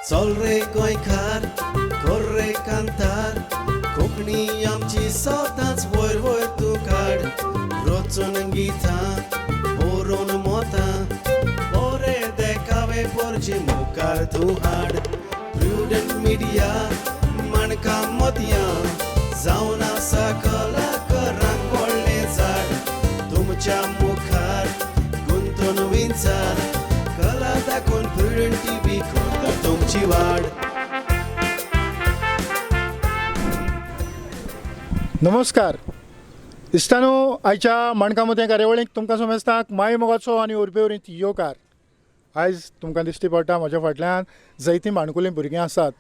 चल रे गोंयकार, कर रे कांतार, कोंकणी आमची सदांच वयर वयर तूं काड. रचून गितां बरोवन मोतां, बरे देखावे पोरचे मुखार तूं हाड. प्रुडंट मिडिया माणकां मोतयां जावन आसा कलाकारांक व्हडलें झाड. तुमच्या मुखार गुंतून विंचार, कला दाखोवन प्रुडंट टीव्ही करता तुमची वाड. नमस्कार इश्टानो, आयच्या माणकां मोतयां कार्यावळीक तुमकां समेस्तांक माय मोगाचो आनी उर्बेवरीत येवकार. आयज तुमकां दिश्टी पडटा म्हज्या फाटल्यान जायतीं माणकुलीं भुरगीं आसात.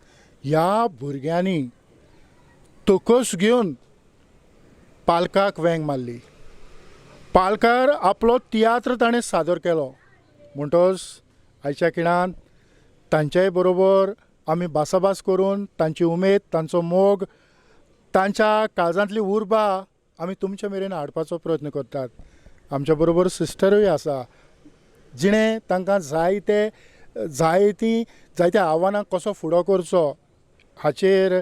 ह्या भुरग्यांनी तकस घेवन पालकाक वेंग मारली. पालकार आपलो तियात्र ताणें सादर केलो. म्हणटच आयच्या खिणान तांच्याय बरोबर आमी भासाभास करून तांची उमेद, तांचो मोग, तांच्या काळजांतली उर्बा आमी तुमचे मेरेन हाडपाचो प्रयत्न करतात. आमच्या बरोबर सिस्टरूय आसा, जिणें तांकां जायते जायतीं जायत्या आव्हानांक कसो फुडो करचो हाचेर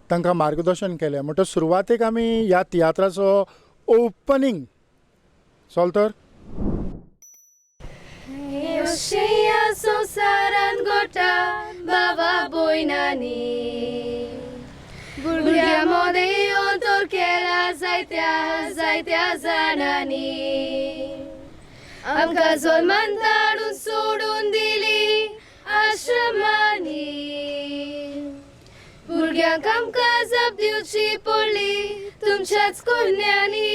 तांकां मार्गदर्शन केलें. म्हणटच सुरवातेक आमी ह्या तियात्राचो ओपनींग चल तर. अशें संवसारांत गोटा बाबा भयणांनी, भुरग्यां मदें अंतर केला जायत्या जायत्या जाणांनी. आमकां जल्मान धाडून सोडून दिली आश्रमांनी, भुरग्यांक आमकां जाप दिवची पडली तुमच्याच करण्यांनी.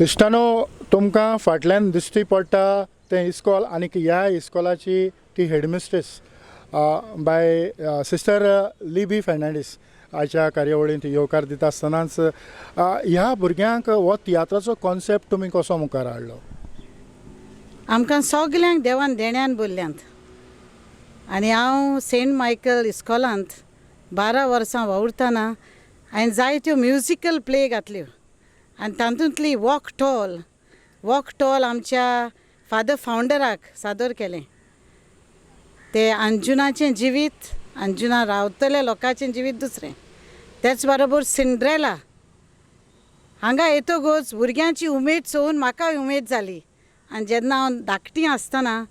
इश्टानो, तुमकां फाटल्यान दिश्टी पडटा तें इस्कॉल आनीक ह्या इस्कॉलाची ती हेडमिस्ट्रेस बाय सिस्टर लिबी फर्नांडीस आयच्या कार्यावळींत येवकार दिता आसतनाच ह्या भुरग्यांक हो तियात्राचो कॉन्सेप्ट तुमी कसो मुखार हाडलो? आमकां सगल्यांक देवान देण्यान भरल्यांत आनी हांव सेंट मायकल इस्कॉलांत 12 वर्सां वावुरतना हांवें जायत्यो म्युजिकल प्ले घातल्यो आनी तातूंतली वॉक टॉल, वॉक टॉल आमच्या फादर फावंडराक सादर केलें. ते अंजुनाचें जिवीत, अंजुना रावतल्या लोकांचें जिवीत दुसरें. तेच बरोबर सिंड्रेला हांगा येतकच भुरग्यांची उमेद चोवन म्हाकाय उमेद जाली. आनी जेन्ना हांव धाकटी आसतना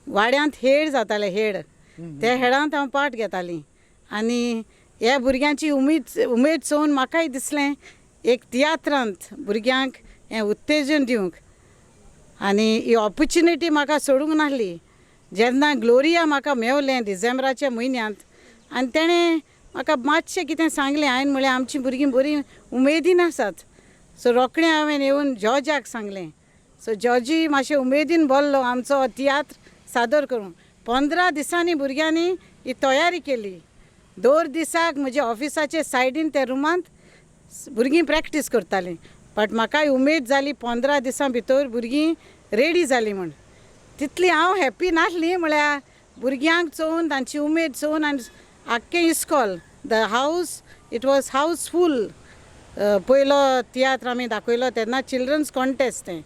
वाड्यांत हेड जाताले, हेड त्या हेडांत हांव पार्ट घेतालीं आनी ह्या भुरग्यांची उमेद उमेद चोवन म्हाकाय दिसलें एक तियात्रांत भुरग्यांक हें उत्तेजन दिवंक. आनी ही ऑपोर्चुनिटी म्हाका सोडूंक नासली. जेन्ना ग्लोरिया म्हाका मेवलें डिसेंबराच्या म्हयन्यांत आनी तेणें म्हाका मातशें कितें सांगलें, हांवें म्हणलें आमचीं भुरगीं बरीं उमेदीन आसात. सो रोखडें हांवें येवन जॉर्जाक सांगलें. सो जॉर्जी मातशें उमेदीन बोल्लो आमचो तियात्र सादर करूंक. 15 दिसांनी भुरग्यांनी ही तयारी केली. दर दिसाक म्हज्या ऑफिसाचे सायडीन त्या रुमांत भुरगीं प्रॅक्टीस करतालीं. बट म्हाकाय उमेद जाली 15 दिसां भितर भुरगीं रेडी जालीं म्हूण. तितली हांव हॅप्पी नासली, म्हळ्यार भुरग्यांक चोवन तांची उमेद चोवन आनी आख्खें इस्कॉल, the house, it was house full. पयलो तियात्र आमी दाखयलो तेन्ना चिल्ड्रन्स कॉन्टेस्ट तें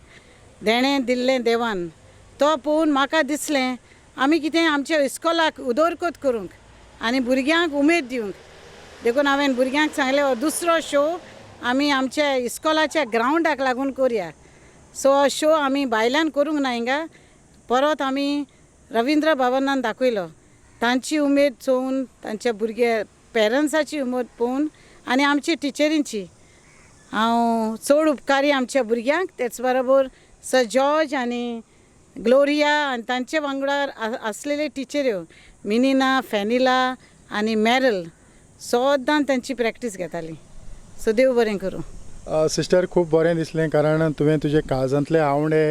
देणें दिल्लें देवान, तो पळोवन म्हाका दिसलें आमी कितें आमच्या इस्कॉलाक उदरगत करूंक आनी भुरग्यांक उमेद दिवंक. देखून हांवें भुरग्यांक सांगलें हो दुसरो शो आमी आमच्या इस्कॉलाच्या ग्रावंडाक लागून करया. सो हो शो आमी भायल्यान करूंक ना, हिंगा परत आमी रविंद्र भवनान दाखयलो. तांची उमेद चोवन, तांच्या भुरगे पेरंट्साची उमेद पळोवन आनी आमची टिचरींची हांव चड उपकारी आमच्या भुरग्यांक. तेच बरोबर सर जॉर्ज आनी ग्लोरिया आनी तांचे वांगडा आसलेले टिचऱ्यो मिनिना, फेनिला आनी मॅरल सदां तांची प्रॅक्टीस घेताली. सो देव बरें करूं. सिस्टर, खूब बरें दिसलें कारण तुवें तुजे काळजांतले आवंडे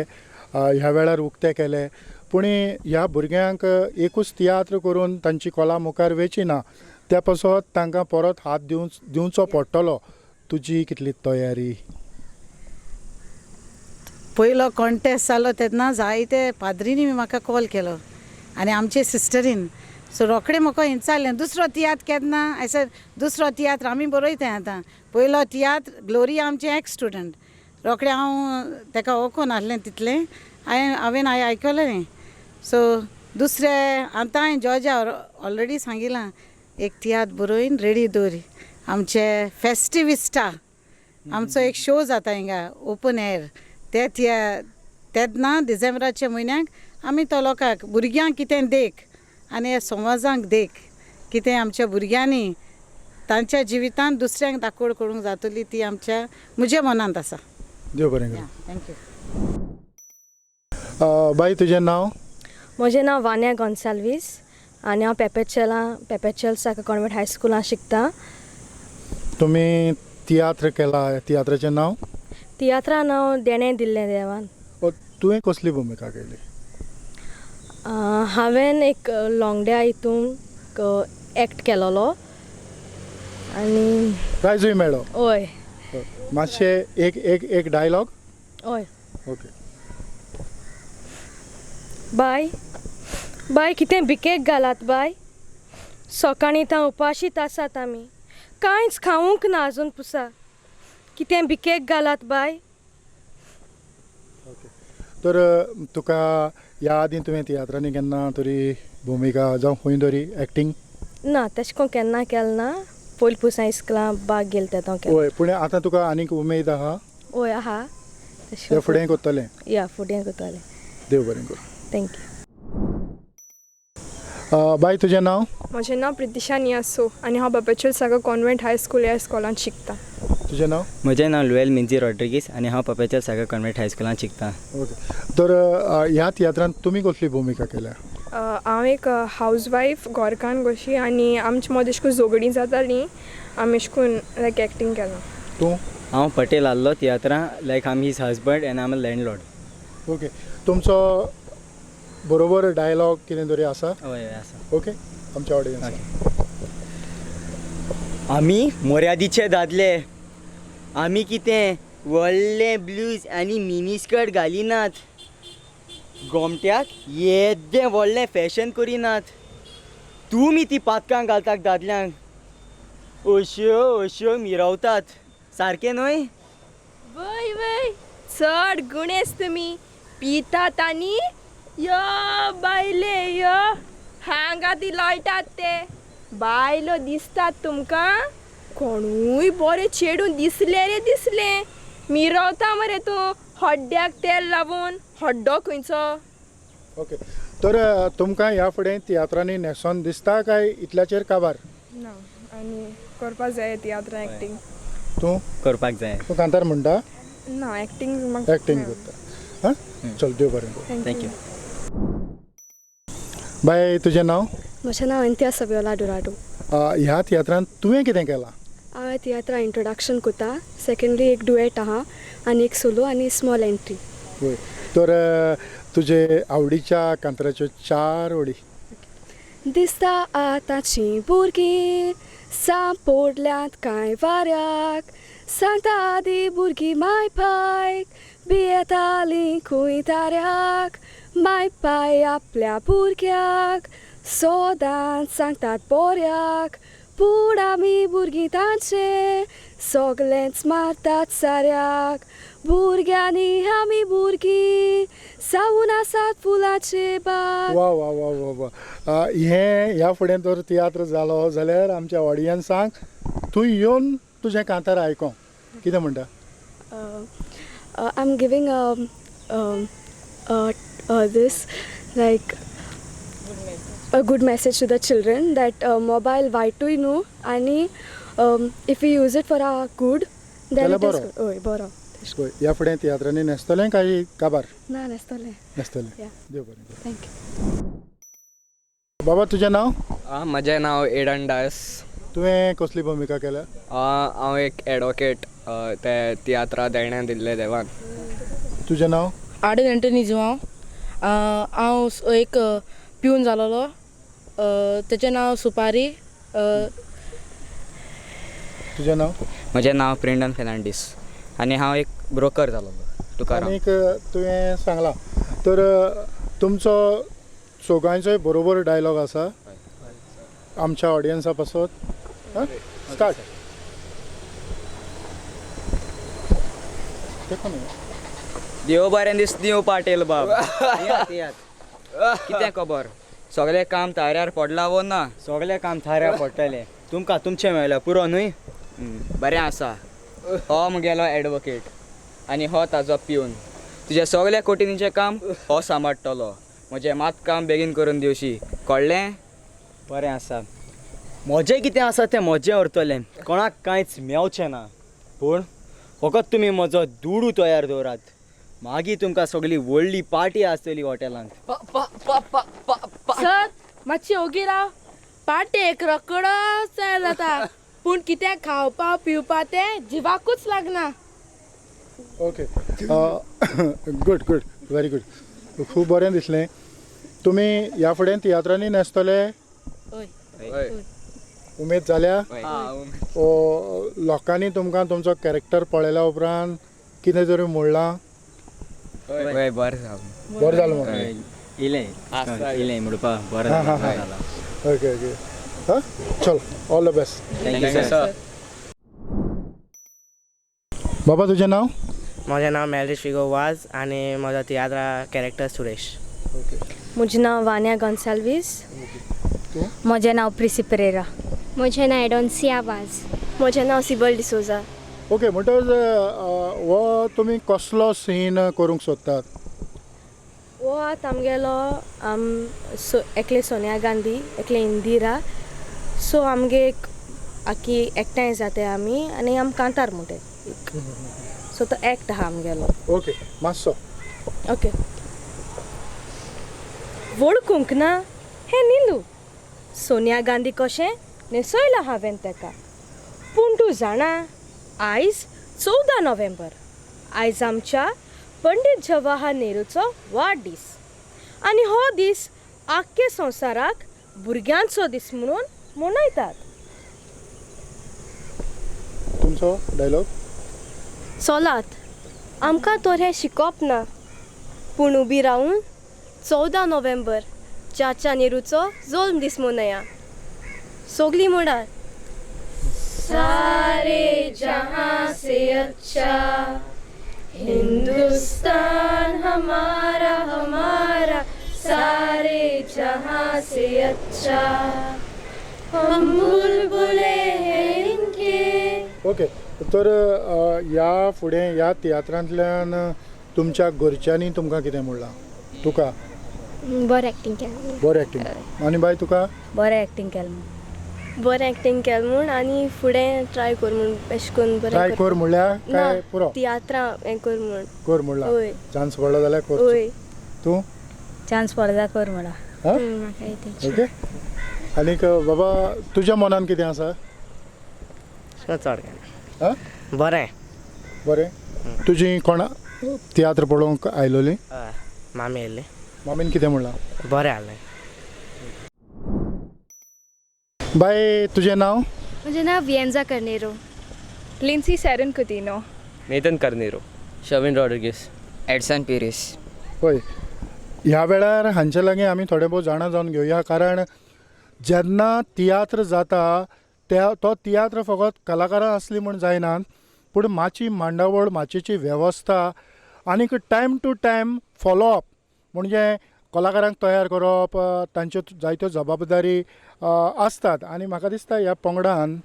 ह्या वेळार उक्ते केले. पूण ह्या भुरग्यांक एकूच तियात्र करून तांची कला मुखार वेची ना, त्या पासत तांकां परत हात दिवचो पडटलो. तुजी कितली तयारी? पयलो कॉन्टेस्ट जालो तेन्ना जायते पाद्रींनी म्हाका कॉल केलो आनी आमचे सिस्टरीन. सो रोखडें म्हाका विचारलें दुसरो तियात्र केन्ना? I said दुसरो तियात्र आमी बरयताय आतां. पयलो तियात्र ग्लोरिया आमचें एक्स स्टुडंट. रोखडें हांव तेका वळखून आसलें तितलें हांवें आयकलें. सो दुसरें आतां हांवें जॉर्जा ऑलरेडी सांगिलां एक तियात्र बरोवन रेडी दवर आमचे फेस्टिविस्टा आमचो एक शो जाता हिंगा ओपन एयर ते तिया तेन्ना डिसेंबराच्या म्हयन्याक आमी तो लोकांक भुरग्यांक कितें देख आनी ह्या समाजांक देख कितें आमच्या भुरग्यांनी तांच्या जिवितांत दुसऱ्यांक दाखोवड करूंक जातली ती आमच्या म्हज्या मनांत आसा. देव बरें करूं. Thank you. बाई, तुजें नांव? म्हजें नांव वान्या गोन्साल्वीस आनी हांव पेपेचेल साका कॉन्वेंट हायस्कुलांत शिकता. तुमी तियात्र केला, तियात्राचें नांव? तियात्रा नांव देणें दिल्लें देवान. तुवें कसली भुमिका केली? हांवें एक लोंगड्या हितून एक्ट केलोलो आनी प्रायजूय मेळ्ळो. हय. मातशें एक एक एक डायलॉग. हय. ओके. बाय बाय, कितें भिकेक घालात बाय. सकाळीं तां उपाशीत आसात आमी, कांयच खावूंक ना आजून पुसा. कितें भिकेक घालात बाय. ओके. तर तुका ह्या आदीं तुवें तियात्रांनी केन्ना तरी भुमिका जावं खंय तरी एक्टींग? ना, तशें कोन्न केन्ना केलें ना. पयलीं पुसा इस्कुलां भाग घेयला तेदो केला. हय, पूण आतां तुका आनीक उमेद आहा? हय आहा. ते फुडें करतलें? या, फुडें करतलें. देव बरें करूं. Thank you. बाय, तुजें नांव? म्हजें नांव प्रितिशा नियासो आनी हांव बापेचल सागर कॉन्वेंट हायस्कूल ह्या इस्कॉलांत शिकता. तुजें नांव? म्हजें नांव लुएल मिन्जी रॉड्रिगीस आनी हांव पपेचल सागर कॉन्वेंट हायस्कुलांत शिकता. ओके. तर ह्या तियात्रांत तुमी कसली भुमिका केल्या? हांव एक हावज वायफ गोरकान कशी आनी आमचे मदीं अशें करून झगडीं जातालीं, आमी अशें करून लायक एक्टींग केलां. तूं? हांव पटेल आहलो तियात्रां, like I am his husband and I am a landlord. Okay. तुमचो बरोबर डायलॉग कितें तरी आसा? हय हय आसा. ओके, आमच्या ऑडियन्स. आमी मोर्यादीचे दादले, आमी कितें व्हडलें ब्लूज आनी मिनी स्कर्ट घालिनात, गोमट्याक येदें व्हडलें फॅशन करिनात, तुमी ती पातकां घालतात दादल्यांक, अश्यो अश्यो मिरवतात, सारकें न्हय? वय वय, चड गुणेस तुमी पितात आनी यो बायले यो हांगा ती लोळटात ते बायलो दिसतात तुमकां. कोणूय बरें चेडूं दिसलें रे दिसलें मिरवता मरे तूं हड्ड्याक तेल लावन. हड्डो खंयचो? ओके. तर तुमकां ह्या फुडें तियात्रांनी न्हेसोन दिसता काय इतल्याचेर काबार? ना, आनी करपा जाय तियात्रां एक्टींग. तूं करपाक जाय. तूं कांतार म्हणटा? ना, एक्टींग म्हाका एक्टींग करता. हां, चल, देव बरें करूं. Thank you. बाय, तुजें नांव? म्हजें नांव अंत्या सवियोला डुराडो. ह्या तियात्रांत तुवें कितें केलां? हांव तियात्रा इंट्रोडक्शन करता, सेकेंडली एक डुएट आहा आनी एक सोलो आनी स्मॉल एंट्री. वय. तर तुजे आवडीच्या कांताराच्यो चार ओळी. दिसता आतांची भुरगीं सांपोडल्यांत कांय वाऱ्याक, सांगता आदी भुरगीं माय पायक भियेतालीं खूंय ताऱ्याक, माय पाय आपल्या भुरग्याक सोदांत सांगतात बोऱ्याक, पूण आमी भुरगीं तांचे सगलेंच मारतात साऱ्याक. भुरग्यांनी आमी भुरगीं जावन आसात फुलाचे बाग. वा वा वा वा वा. हें ह्या फुडें जर तियात्र जालो जाल्यार आमच्या ऑडियन्सांक तूं येवन तुजें कांतार आयको, कितें म्हणटा? I am giving this like a good message to the children that mobile वायटूय न्हू आनी if you use it for a good then it is हय बरो. पळय, ह्या फुडें तियात्रांनी न्हेसतलें काय काबार? ना, न्हेसतलें. न्हेसतलें. देव बरें करूं. Thank you. बाबा, तुजें नांव? म्हजें नांव एडन डायस. तुवें कसली भुमिका केल्या? हांव एक एडवोकेट ते तियात्रा देणें दिल्लें देवान. तुजें नांव? आर्डन एंटनी जुआंव. हांव एक प्यून जालोलो, तेचें नांव सुपारी. तुजें नांव? म्हजें नांव प्रिंडन फेर्नांडीस आनी हांव एक ब्रोकर जालोलो तुकाराम. आनीक तुवें सांगलां तर तुमचो चोगांयचोय बरोबर डायलॉग आसा आमच्या ऑडियन्सा पासत. स्टार्ट. देव बरें दीस दिवं पाटेल बाब. कितें खबर सगळें काम थाऱ्यार पडलां वो ना? सगळें काम थाऱ्यार पडटलें. तुमकां तुमचें मेळ्ळें पुरो न्हय? बरें आसा. हो मुगेलो एडवोकेट आनी हो ताजो पिवन. तुजें सगळें कोटिनीचें काम हो सांबाळटलो. म्हजें मात काम बेगीन करून दिवशी, कळ्ळें? बरें आसा. म्हजें कितें आसा तें म्हजें उरतलें, कोणाक कांयच मेवचें ना. पूण फकत तुमी म्हजो दुडू तयार दवरात, मागीर तुमकां सगळी व्हडली पार्टी आसतली हॉटेलांत. सर मातशी ओगी राव. पार्टी एक रोकडोच तयार जाता, पूण कितें खावपा पिवपा तें जिवाकूच लागना. Okay, good good, very good. खूब बरें दिसलें. तुमी ह्या फुडें तियात्रांनी न्हेसतले? हय. उमेद जाल्या? लोकांनी तुमकां तुमचो कॅरेक्टर पळयल्या उपरांत कितें तरी म्हणलां? हय, बरें जालें. बरें जालें म्हणून इलें इलें म्हणपा बरें जालां. ओके ओके, हां चल, all the best. Thank you sir. बाबा तुजें नांव? म्हजें नांव मेलरीश फिगो वाज आनी म्हजो तियात्रा कॅरेक्टर सुरेश. म्हजें नांव वान्या गोन्साल्वीस. म्हजें नांव प्रिसी परेरा. म्हजें नांव एडोन्सिया वाज. म्हजें नांव सिबल डिसोजा. ओके, म्हणटच हो तुमी कसलो सीन करूंक सोदतात? हो आतां आमगेलो एकलें सोनिया गांधी, एकलें इंदिरा. सो आमगे एक आखी एकठांय जाताय आमी आनी आम कांतार म्हणटाय एक. सो तो एक्ट आहा आमगेलो. ओके, मातसो. ओके. वळखूंक ना हें निलू, सोनिया गांधी कशें न्हेसयलां हांवें तेका. पूण तूं जाणा, आयज 14 नोव्हेंबर, आयज आमच्या पंडीत जवाहर नेहरूचो वाडदीस आनी हो दीस आख्खे संवसाराक भुरग्यांचो दीस म्हणून मनयतात. तुमचो डायलॉग? चलात, आमकां तर हें शिकोवप ना, पूण उबी रावून 14 नोव्हेंबर चाचा नेहरूचो जल्म दीस मनया. सगलीं म्हणात, सारे जहां से अच्छा हिंदुस्तान हमारा हमारा, सारे जहां से अच्छा हम बुलबुले हैं इनके. ओके, तर ह्या फुडें ह्या तियात्रांतल्यान तुमच्या घरच्यांनी तुमकां कितें म्हणलां? तुका बरें एक्टींग केलें. बरें एक्टींग. आनी बाय तुका? बरें एक्टींग केलें. बरें एक्टींग केलें म्हूण आनी फुडें ट्राय कर म्हूण अशें करून बरें ट्राय कर म्हणल्यार काय पुरो? तियात्रां हें कर म्हूण. कर म्हणलां? हय. चान्स पडलो जाल्यार कर. हय. तूं? चान्स पडलो जाल्यार कर म्हणलां. ओके. आनीक बाबा तुज्या मनान कितें आसा? चड काय बरें. बरें. तुजी कोणा तियात्र पळोवंक आयलोली? मामी आयिल्ली. मामीन कितें म्हणलां? बरें आसलें. बाय तुजें नांव? म्हजें नांव वियेंजा कर्नेरो. Lincy सॅरन Coutinho. Nathan Carneiro. Shavin Rodrigues. Edson Pires. हय, ह्या वेळार हांचे लागीं आमी थोडें भोव जाणा जावन घेवया, कारण जेन्ना तियात्र जाता त्या तो तियात्र फकत कलाकारां आसली म्हूण जायना, पूण माची मांडावळ, माचयेची वेवस्था आनीक टायम टू टायम फॉलोअप, म्हणजे कलाकारांक तयार करप, तांच्यो जायत्यो जबाबदारी आसतात आनी म्हाका दिसता ह्या पंगडान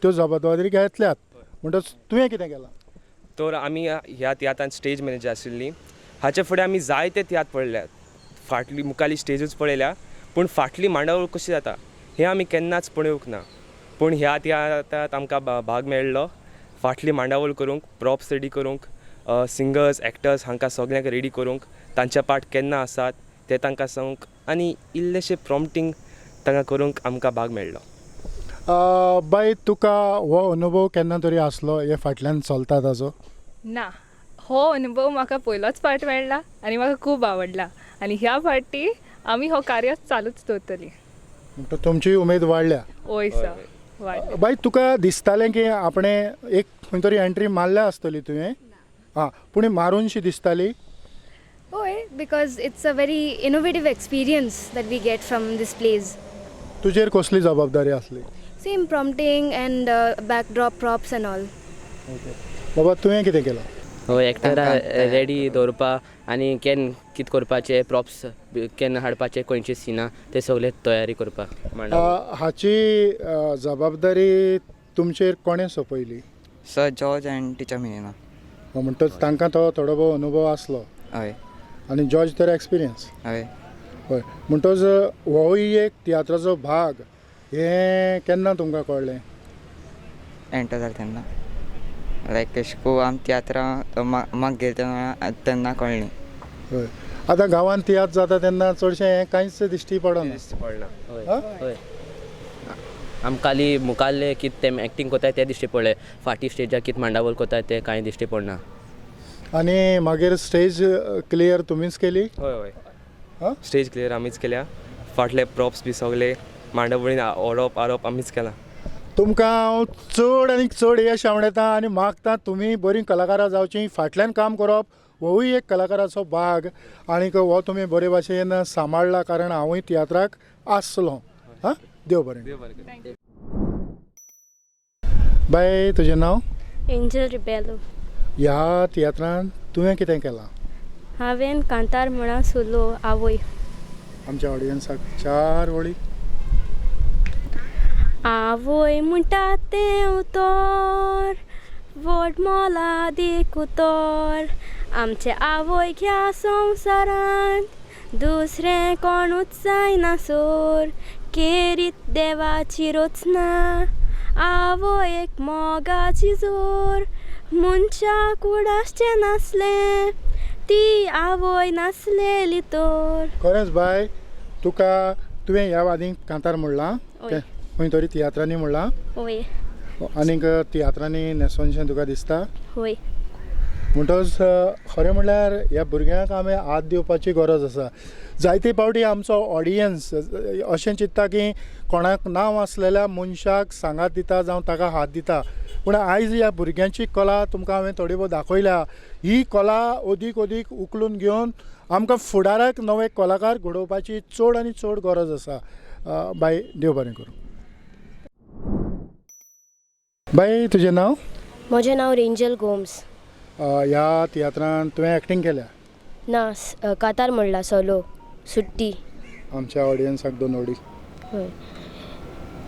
त्यो जबाबदारी घेतल्यात. म्हणटच तुवें कितें केलां? तर आमी ह्या तियात्रान स्टेज मॅनेजर आशिल्ली. हाचे फुडें आमी जायते तियात्र पळयल्यात, फाटली मुखाली स्टेजूच पळयल्या, पूण फाटली मांडावळ कशी जाता हें आमी केन्नाच पळोवंक ना. पूण ह्या तियात्रांत आमकां भाग मेळ्ळो फाटली मांडावळ करूंक, प्रॉप्स रेडी करूंक, सिंगर्स एक्टर्स हांकां सगल्यांक रेडी करूंक, तांचे पार्ट केन्ना आसात ते तांकां सांगूंक आनी इल्लेशें प्रॉम्पटींग तांकां करूंक आमकां भाग मेळ्ळो. बाय तुका हो अनुभव केन्ना तरी आसलो हे फाटल्यान चलता ताजो? ना, हो अनुभव म्हाका पयलोच फावट मेळ्ळा आनी म्हाका खूब आवडला आनी ह्या फावटी आमी हो कार्य चालूच दवरतली. तुमची उमेद वाडल्या? हय सर, वाडल्या. बाय तुका दिसतालें की आपणें एक खंय तरी एंट्री मारल्या आसतली तुवें? आं, पूण मारूनशी दिसताली? हय, because it's a very innovative experience that we get from this plays. तुजेर कसली जबाबदारी आसली? Same prompting and backdrop props and all. Okay. बाबा तुवें कितें केलां? हय, एक्टरा रेडी दवरपा आनी केन्ना कित करपाचें, प्रॉप्स केन्ना हाडपाचे, खंयचे सिना ते सगळे तयारी करपाक. हाची जबाबदारी तुमचेर कोणें सोंपयली? Sir George and teacher Minina. म्हणटच तांकां तो थोडो भोव अनुभव आसलो. हय. आनी जॉर्ज तर एक्सपिरियन्स. हय. हय, म्हणटच होय एक तियात्राचो भाग हें केन्ना तुमकां कळ्ळें? एंटर जालें तेन्ना, लायक अशें करून आमी तियात्रां म्हाका गेले तेन्ना तेन्ना कळ्ळें. हय, आतां गांवांत तियात्र जाता तेन्ना चडशें हें कांयच दिश्टी पडना. हय हय, आमकां खाली मुखाल्ले कित ते एक्टींग कोताय ते दिश्टी पडले, फाटीं स्टेजार कित मांडावळ कोताय ते कांय दिश्टी पडना. आनी मागीर स्टेज क्लियर तुमीच केली? हय हय, स्टेज क्लियर आमीच केल्या. फाटले प्रॉप्स बी सगळे मांडावळीन ओडप आरोप आमीच केला. तुमकां हांव चड आनी चड यश आवडटा आनी मागता तुमी बरीं कलाकारां जावचीं. फाटल्यान काम करप होवूय एक कलाकाराचो भाग आनीक हो तुमी बरे भाशेन सांबाळ्ळा, कारण हांवूय तियात्राक आसलो. हां, देव बरें. बाय, तुजें नांव? एंजल रिबेलो. ह्या तियात्रान तुवें कितें केलां? हांवें कांतार म्हणा सोलो आवय. आमच्या ऑडियन्साक चार वळी. आवय म्हणटा तें उतर व्हड मोलादीक उतर, आमचे आवय ह्या संवसारांत दुसरें कोणूच जायना सोर, केरीत देवाची रचना आवय एक मोगाची जोर, मनशाक उडासचें नासलें ती आवय नासलेली तर. खरेंच बाय, तुका तुवें ह्या वादींक कांतार म्हणलां खंय तरी तियात्रांनी म्हणलां? हय. आनीक तियात्रांनी न्हेसोनशें तुका दिसता? हय. म्हणटच खरें म्हणल्यार ह्या भुरग्यांक आमी हात दिवपाची गरज आसा. जायते फावटी आमचो ऑडियन्स अशें चिंत्ता की कोणाक नांव आसलेल्या मनशाक सांगात दिता जावं ताका हात दिता, पूण आयज ह्या भुरग्यांची कला तुमकां हांवें थोडी भोव दाखयल्या. ही कला अदीक अदीक उखलून घेवन आमकां फुडाराक नवे कलाकार घडोवपाची चड आनी चड गरज आसा. बाय, देव बरें करूं. बाय, तुजें नांव? म्हजें नांव रेंजल गोम्स. ह्या तियात्रान तुवें एक्टींग केल्या? ना, कातार म्हणला सोलो सुट्टी. आमच्या ऑडियन्साक दोन वडी. हय.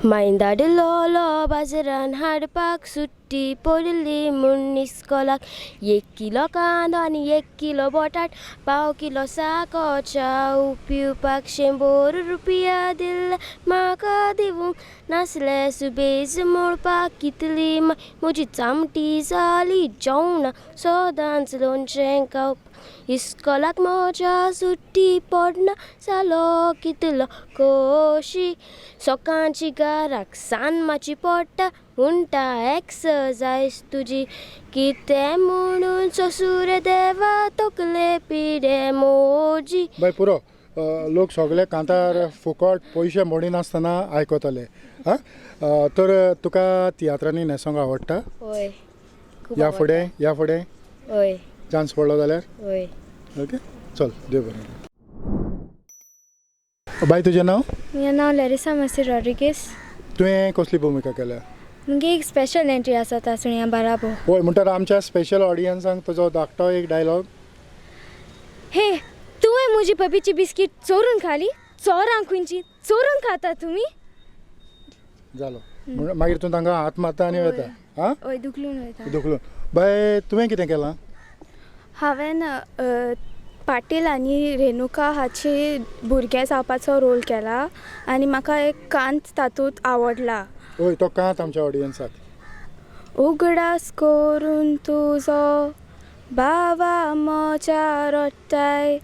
मायन धाडिल्लो बाजारान हाडपाक सुट्टी पडिल्ली म्हूण इस्कोलाक, 1 किलो कांदो आनी 1 किलो बटाट, 1/4 किलो साको च्याव, पिवपाक 100 रुपया दिल्ले म्हाका दिवंक नासले, सुबेज मोडपाक कितली म्हजी चामटी जाली, जेवणां सदांच लोणचें खावपाक, इस्कोलाक म्हज्या सुट्टी पडना जालो कितलो खोशी, सकाळची घराक सान मातशी पडटा म्हणटा एक्सरसायज तुजी, कितें म्हणून सोसूरे देवा तकले पिडे मोजी. बाय पुरो, लोक सगळे कांतार फुकट पयशे मोडिनासतना आयकतले. हां, तर तुका तियात्रांनी न्हेसोंक आवडटा? हय. ह्या फुडें ह्या फुडें? हय. चान्स पडलो जाल्यार? हय. ओके, चल, देव बरें. बाय, तुजें नांव? म्हजें नांव लॅरिसा मासी रॉड्रिगीस. तुवें कसली भुमिका केल्या? मुगे एक स्पेशल एंट्री आसा ता सुण्या बाराबो. हय, म्हणटात आमच्या स्पेशल ऑडियन्सांक तुजो धाकटो एक डायलॉग. हे, तुवें म्हजी पपीची बिस्कीट चोरून खाली? चोरां खंयची, चोरून खाता तुमी? जालो, मागीर तूं तांकां हात मारता आनी वता. आं, हय, दुखलून वयता. दुखलून. बाय, तुवें कितें केलां? हांवें पाटील आनी रेणुका हाची भुरगें जावपाचो रोल केला आनी म्हाका एक कांत तातूंत आवडला. हय, तो कांत आमच्या ऑडियन्साक. उगडास करून तुजो बाबा म्हज्या रडटाय,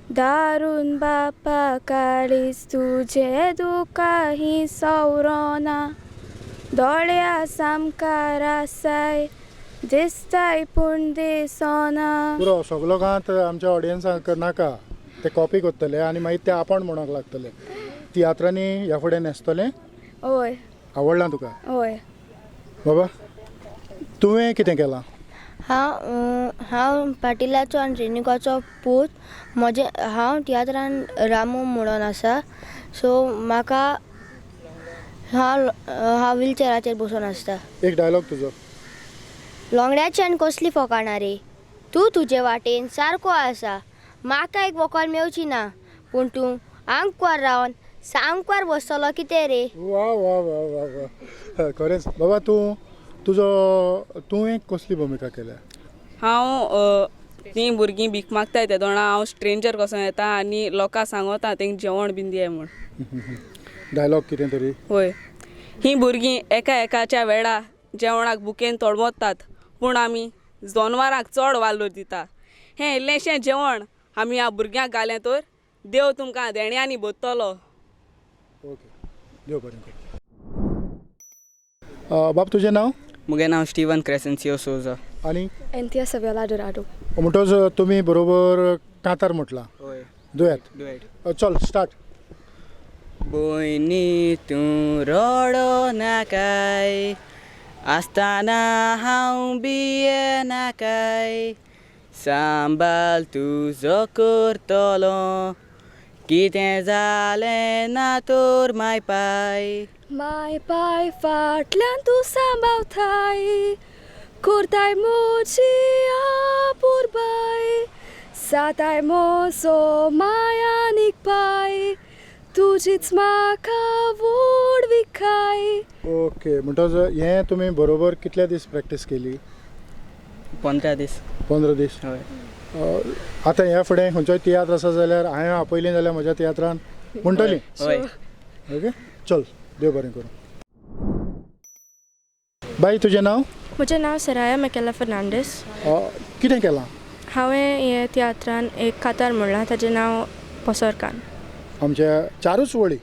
दारून बापा काळीज तुजें दुकां ही सवरोना, दोळ्या सामकार आसाय दिसताय पूण दिसना. पुरो, सगलो कांत आमच्या ऑडियन्साक नाका, ते कॉपी करतले आनी मागीर ते आपण म्हणूंक लागतले. तियात्रांनी ह्या फुडें न्हेसतलें? हय. आवडलां तुका? हय. बाबा, तुवें कितें केलां? हांव पाटिलाचो आनी रेणुकाचो पूत. म्हजें हांव तियात्रान रामू म्हणून आसा. सो म्हाका हांव व्हीलचेराचेर बसून आसता. एक डायलॉग तुजो. लोंगड्याची आनी कसली फकाणां रे? तूं तुजे वाटेन सारको आसा. म्हाका एक वोकोल मेवची ना, पूण तूं आंकवार रावन सामकार बसतलो कितें रे. वा वा वा वा वा, खरेंच बाबा. तूं तुजो तुवें कसली भुमिका केल्या? हांव तीं भुरगीं भीक मागताय तेदोणा हांव स्ट्रेंजर कसो येता आनी लोकां सांगोता तेंक जेवण बीन दियाय म्हूण. डायलॉग कितें तरी? वय, हीं भुरगीं एका एकाच्या वेळा जेवणाक बुकेन तोडमोतात, पूण आमी जनवरांक चड वालोर दिता. हें इल्लेंशें जेवण आमी ह्या भुरग्यांक घालें तर देव तुमकां देण्यांनी भरतलो. ओके, देव बरें करूं. बाब तुजें नांव? म्हगेलें नांव स्टिवन क्रेसेन्सियो सोजा. आनी एंथिया सव्योला डोराडो. म्हणटच तुमी बरोबर कांतार म्हटलां? हय, दुयेंत. दुयेंत. चल स्टार्ट. भयणी तूं रडो नाकाय, आसतना हांव भिये नाकाय, सांबाळ तुजो करतलो, कितें जालें ना तर माय पाय. माय पाय फाटल्यान तूं सांबावताय, करताय म्हजी आपुरबाय, साताय म्हजो मायानीक पाय, तुजीच म्हाका व्हडविकाय. ओके, म्हणटच हें तुमी बरोबर कितले दीस प्रॅक्टीस केली? 15 दीस. 15 दीस. हय. आतां ह्या फुडें खंयचोय तियात्र आसा जाल्यार हांवें आपयलें जाल्यार म्हज्या तियात्रान म्हणटली? हय. ओके, चल देव बरें करूं. बाई तुजें नांव? म्हजें नांव सराया मेकेला फर्नांडीस. कितें केलां? हांवें हे तियात्रान एक कातार म्हणलां, ताजें नांव पोसोरकान. आमच्या चारूच वळी.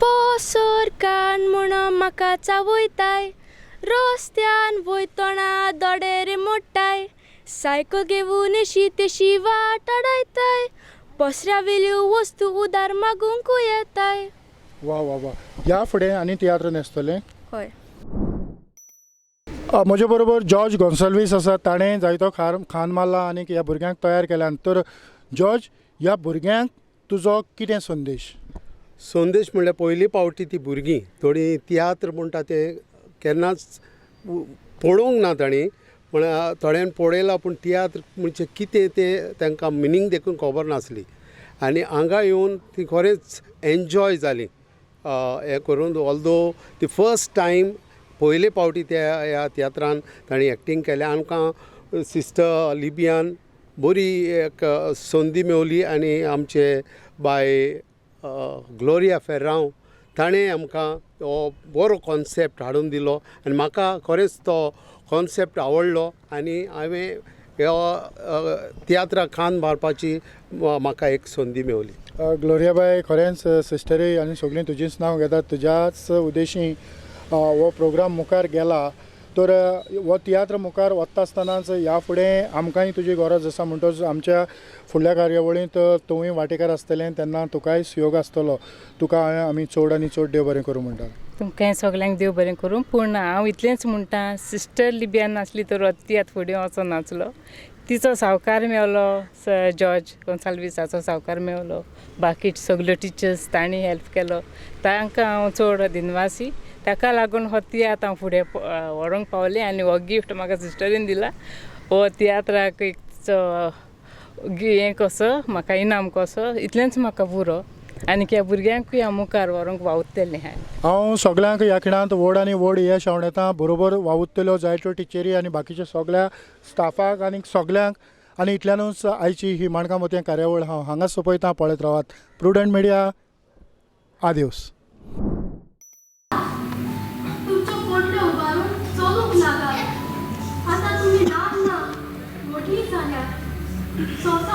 पोसोरकान म्हणून म्हाका चावयताय, रस्त्यान वयतना दोडेर मोडटाय, सायकल घेवन अशी तशी वाट आडायताय, पसऱ्या वेल्यो वस्तू उदार मागूंक येताय. वा वा वा. ह्या फुडें आनी तियात्र न्हेसतलें? हय. म्हजे बरोबर जॉर्ज गोन्साल्वीस आसा, ताणें जायतो खान मारला आनी ह्या भुरग्यांक तयार केल्यान. तर जॉर्ज, ह्या भुरग्यांक तुजो कितें संदेश? संदेश म्हणल्यार पयली पावटी ती भुरगीं थोडीं तियात्र म्हणटा ते केन्नाच पळोवंक ना तांणी, पूण थोड्यांनी पळयलां, पूण तियात्र म्हणजे कितें तें तांकां मिनींग देखून खबर नासली. आनी हांगा येवन ती खरेंच एन्जॉय जाली हें करून. ऑल्दो ती फर्स्ट टायम पयले पावटी त्या ह्या तियात्रान तांणी एक्टींग केलें. आमकां सिस्टर लिबियान बरी एक संदी मेवली आनी आमचे बाय ग्लोरिया फेर्रांव ताणें आमकां हो बरो कॉन्सेप्ट हाडून दिलो आनी म्हाका खरेंच तो कॉन्सेप्ट आवडलो आनी हांवें ह्या तियात्राक खांद मारपाची म्हाका एक संदी मेवली. ग्लोरियाबाय, खरेंच सिस्टरी आनी सगळीं तुजीच नांव घेतात, तुज्याच उद्देशी हो प्रोग्राम मुखार गेला. तर हो तियात्र मुखार वता आसतनाच ह्या फुडें आमकांय तुजी गरज आसा, म्हणटच आमच्या फुडल्या कार्यावळींत तुवूय वांटेकार आसतलें, तेन्ना तुकाय सहयोग आसतलो. तुका आमी चड आनी चड देव बरें करूं म्हणटा. तुमकां सगल्यांक देव बरें करूं. पूण हांव इतलेंच म्हणटा, सिस्टर लिबियान नासली तर हो तियात्र फुडें वचो नासलो. तिचो सावकार मेवलो, जॉर्ज गोन्साल्वीसाचो सावकार मेवलो, बाकी सगल्यो टिचर्स तांणी हेल्प केलो, तांकां हांव चड दिनवासी. ताका लागून हो तियात्र हांव फुडें व्हरूंक पावलें आनी हो गिफ्ट म्हाका सिस्टरीन दिला. हो तियात्राक एक हें कसो म्हाका इनाम कसो, इतलेंच म्हाका पुरो. आनी ह्या भुरग्यांकूय हांव मुखार व्हरूंक वावुरतलें. हांव सगल्यांक ह्या खिणांत व्हड आनी व्हड यश आंवडेता. बरोबर वावुरतल्यो जायत्यो टिचरी आनी बाकीच्या सगल्या स्टाफाक आनी सगल्यांक. आनी इतल्यानूच आयची ही माणकां मोतयां कार्यावळ हांव हांगा सोंपयतां. पळयत रावात प्रुडंट मिडिया. आदियोस. तुमच्यो पोटल्यो उबारून चलूंक लागात. आतां तुमी ल्हान ना, व्हडलीं जाल्यात. संवसार